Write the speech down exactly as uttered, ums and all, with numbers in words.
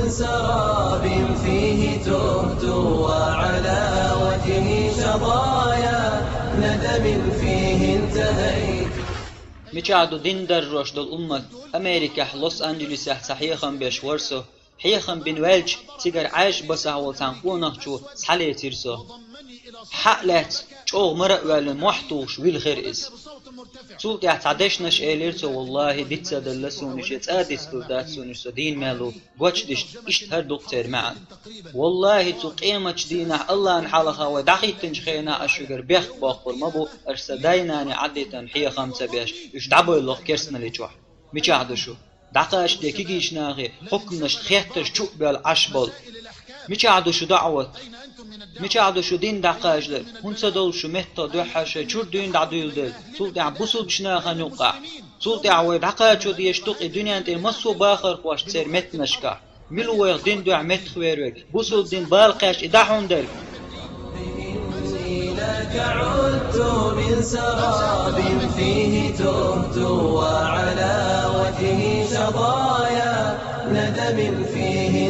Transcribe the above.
سراب فيه تهت وعلى وجهي شظايا ندم فيه انتهيت. Мичахь ду дин даррош долу уммат? Америкехь Лос-Анджелесехь цхьа хьехам беш вара со. Хьехам бина ваьлча, цигара Ӏаьржа басахь волу цхьана къонахчо схьалецира со. Хьа а лаьцна, чӀогӀа мара а ваьллина, мохь тухуш вилхира иза. Цул тӀаьхьа цхьа дешнаш элира цо: «Валлахи, диц ца делла суна уьш, я цӀа дицдур дац суна уьш, со дийна мел ву, гочдиштта иштта хӀара ду-кх церан маьӀна». Валлахи, цу къематчу дийнахь Аллахьан хьалха вай дӀахӀиттинчу хенахь ас шуьгара бехк боккхур ма бу, аш сан дай-наний Ӏадитан хьехам ца беш, уьш дӀабевлла-кх керстаналли чохь. Мичахь ду шу? ДӀакхачаде кегийчу нахе, хьукманашна хеттарш чу а боьлла Ӏаш болу. Мичахь ду шу даӀват? Мичахь ду шу дин дӀакхачадар? ХӀунда ца довлу шу меттах дуьххьара шайн чуьра дуьйна дӀадуьйладелла, цул тӀаьхьа бусулбачу нахана юккъехь? Цул тӀаьхьа вай дӀакхачо дезаш ду-кх и дуьнен тӀе массо а бахархошца церан меттанашкахь. Мила ву вайх дин дуьхьа меттах вер верг? Бусулба дин бала кхаьчча, и дӀа хьуна дерг? إني لك عدت من سراب فيه تهت وعلى وجهي شظايا ندم فيه